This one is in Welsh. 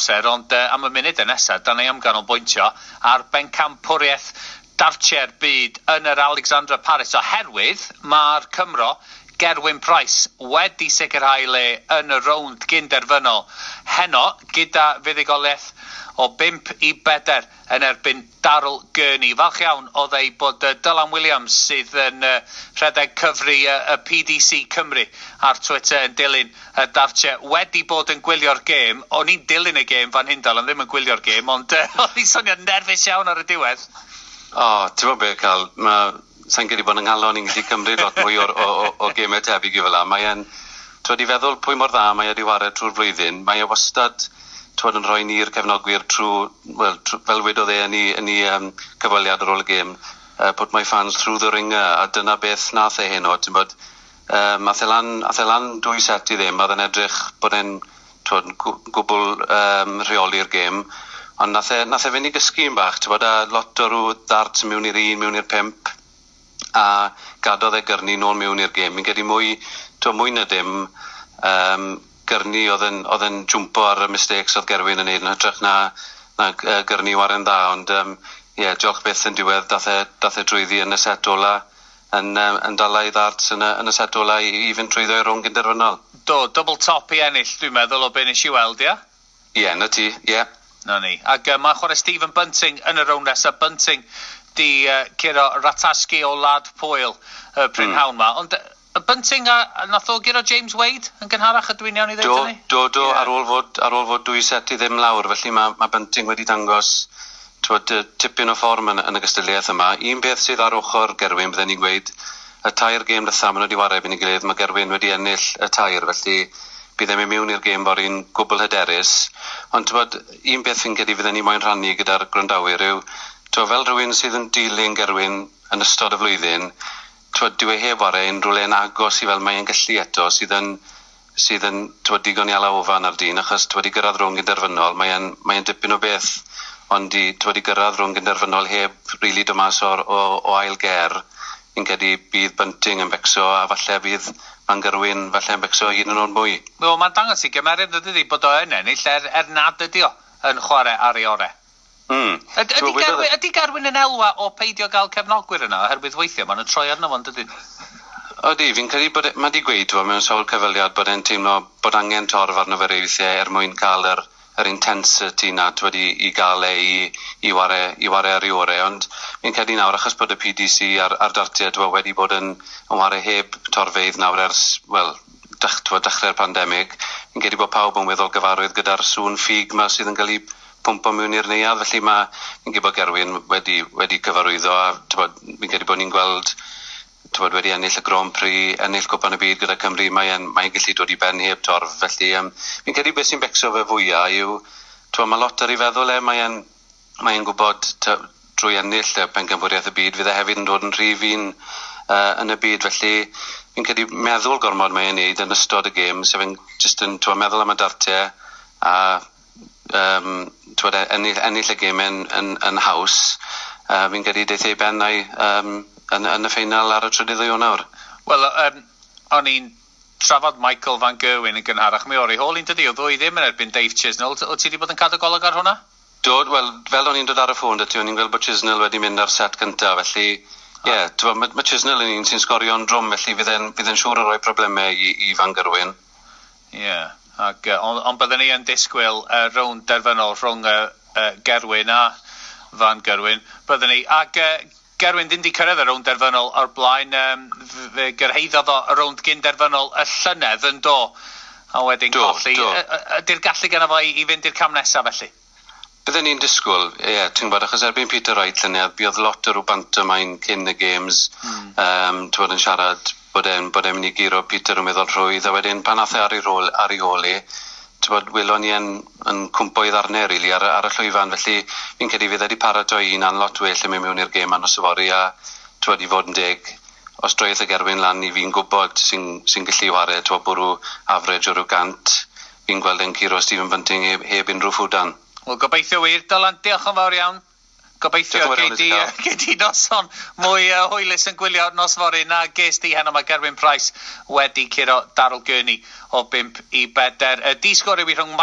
amser, ond am y munudau nesaf, da ni am ganolbwyntio ar bencampwriaeth dartiau'r byd yn yr Alexandra Paris, oherwydd mae'r Cymro Gerwyn Price wedi sicrhau le yn y rownd gynderfynol heno gyda fuddugoliaeth o 5-4 yn erbyn Daryl Gurney. Falch iawn o ddeud bod Dylan Williams, sydd yn rhedeg cyfri y PDC Cymru ar Twitter yn dilyn y dartiau, wedi bod yn gwylio'r gêm. O'n i'n dilyn y gêm fan hyn, Dylan, ddim yn gwylio'r gêm, ond o'n i'n swnio nerfus iawn ar y diwedd. O, ti'n bod be, Cal, mae sa'n credu bod yng nghalon i'n gallu cymryd lot mwy o gemau tebyg i fel 'na. Mae e'n, ti'n i feddwl pwy mor dda mae e wedi whare trwy'r flwyddyn, mae e wastad, t'wod, yn rhoi ni'r cefnogwyr trwy, wel, fel wedodd e yn ei cyfweliad ar ôl y gêm, "Put my fans through the ringer", a dyna beth nath e heno, ti'n bod, ath e lan 2 set i ddim, a oedd e'n edrych bod e'n, t'wod, gwbl rheoli'r gêm, ond nath e fynd i gysgu yn bach, ti'n bod, a lot o rhyw ddarts mewn i'r 1, mewn i'r 5, a gadodd e Gurney nôl mewn i'r gêm. Fi'n credu mwy, t'wod, mwy na dim, Gurney oedd yn jwmpo ar y mistakes oedd Gerwyn yn neud yn hytrach na Gurney whare'n dda, ond ie, diolch byth yn diwedd, dath e drwyddi yn y set ola, yn dala ei ddarts yn y set ola i fynd trwyddo i'r rownd gynderfynol. Do, double top i ennill, dwi'n meddwl, o be nes i weld, ia? Ie, yeah, na ti, ie. Yeah. Na ni. Ac mae chwarae Stephen Bunting yn y rownd nesaf. Bunting di curo Ratajski o Wlad Pwyl prynhawn ma. Ond Bunting a nath o guro James Wade yn gynharach, ydw i'n iawn i ddweud hynny? Do, yeah. Ar ôl fod 2 set i ddim lawr, felly mae Bunting wedi dangos, t'wod, tipyn o fform yn y gystadleuaeth yma. Un peth sydd ar ochr Gerwyn, bydden ni'n gweud, y tair gêm ddiwetha maen nhw wedi whare erbyn ei gilydd, mae Gerwyn wedi ennill y tair, felly bydd e'n mynd mewn i'r gêm fory'n gwbl hyderus. Ond t'wod, un peth fi'n credu fydden ni moyn rhannu gyda'r gwrandawyr yw, t'wod, fel rhywun sydd yn dilyn Gerwyn yn ystod y flwyddyn, t'wod, dyw e heb whare unrhyw le'n agos i fel mae'n gallu eto, sydd yn, t'wod, digon i ala ofan ar dyn, achos, t'wod, i gyrraedd rownd gynderfynol, mae dipyn o beth, ond i, t'wod, i gyrraedd rownd gynderfynol heb really dod mas o ail ger, fi'n credu bydd Bunting yn becso a falle bydd Van Gerwen falle yn becso hyd yn oed mwy. Wel, mae'n dangos i gymeriad ydy bod o yn ennill er nad ydi o yn chwarae ar ei orau. Ydy Gerwyn yn elwa o peidio gael cefnogwyr yna, oherwydd weithiau maen nhw'n troi arno fo'n dydyn? Ydy, fi'n credu bod mae di gweud, t'wo, mewn sawl cyfweliad bod e'n teimlo bod angen torf arno fe weithiau er mwyn cael yr intensity na, t'wod, i gael e i whare ar ei orau, ond fi'n credu nawr, achos bod y PDC ar dartiau, t'wo, wedi bod yn whare heb torfeydd nawr ers, wel, t'wo, dechrau'r pandemig, fi'n credu bod pawb yn weddol gyfarwydd gyda'r sŵn ffug ma sydd yn cael ei pwmpo mewn i'r neuadd, felly mae, fi'n credu bod Gerwyn wedi cyfarwyddo a, t'wod, fi'n credu bod ni'n gweld, t'wod, wedi ennill y Grand Prix, ennill Cwpan y Byd gyda Cymru, mae gallu dod i ben heb torf, felly fi'n credu beth sy'n becso fe fwyaf yw, t'wod, mae lot ar ei feddwl e, mae gwybod drwy ennill y pencampwriaeth y byd, fydd e hefyd yn dod yn rhif un yn y byd, felly fi'n credu meddwl gormod mae'n neud yn ystod y gêm, sef yn just yn, t'wod, meddwl am y dartiau a t'wod, ennill y gêm yn haws. Fi'n credu deith ei ben yn y ffeinal ar y 3 Ionawr. Wel, o'n i'n trafod Michael Van Gerwen yn gynharach. Mi o'r ei hôl i'n dydi, o 2-0 yn erbyn Dave Chisnall. O ti wedi bod yn cadw golwg ar hwnna? Do, wel, fel o'n i'n dod ar y ffôn 'da ti, o'n i'n gweld bod Chisnall wedi mynd ar set cyntaf, felly, ie, yeah, mae Chisnall yn un sy'n sgorio'n drwm, felly fydd e'n siŵr o roi problemau i Van Gerwen. Ie, yeah, ac, ond byddwn ni yn disgwyl rownd derfynol rhwng Gerwyn a Van Gerwen. Byddwn ni, ac Gerwyn ddim di cyrraedd y rownd derfynol o'r blaen, fe gyrhaeddodd o y rownd gyn derfynol y llynedd yn do, a wedyn Do, colli. Do. Ydy'r gallu gynno fo i fynd i'r cam nesaf felly? Bydden ni'n disgwyl, ie, yeah, ti'n gwybod, achos erbyn Peter Wright llynedd, buodd lot o rhyw pantomime cyn y games, ti'n bod yn siarad bod e'n mynd i guro Peter yn meddwl rhwydd, a wedyn pan ath e ar ei ôl i, ti'n bod, welon ni yn cwmpo i ddarnau, really, ar y llwyfan, felly fi'n credu fydd wedi paratoi hunan lot well yn mynd mewn i'r gêm nos yfory, a ti'n bod, i fod yn deg, os droedd y Gerwyn lan i fi'n gwybod sy gallu whare, ti'n bod, bwrw average o ryw 100, fi'n gweld e'n curo Stephen Bunting heb unrhyw ffwdan. Wel, gobeithio wir. Dylan, diolch yn fawr iawn. Gobeithio Diolch yn fawr iawn gei i di, ti, Carl. gei di noson mwy hwylus yn gwylio nos fory na ges di heno. Mae Gerwyn Price wedi curo Daryl Gurney o 5-4. Di sgôr yw i rhwng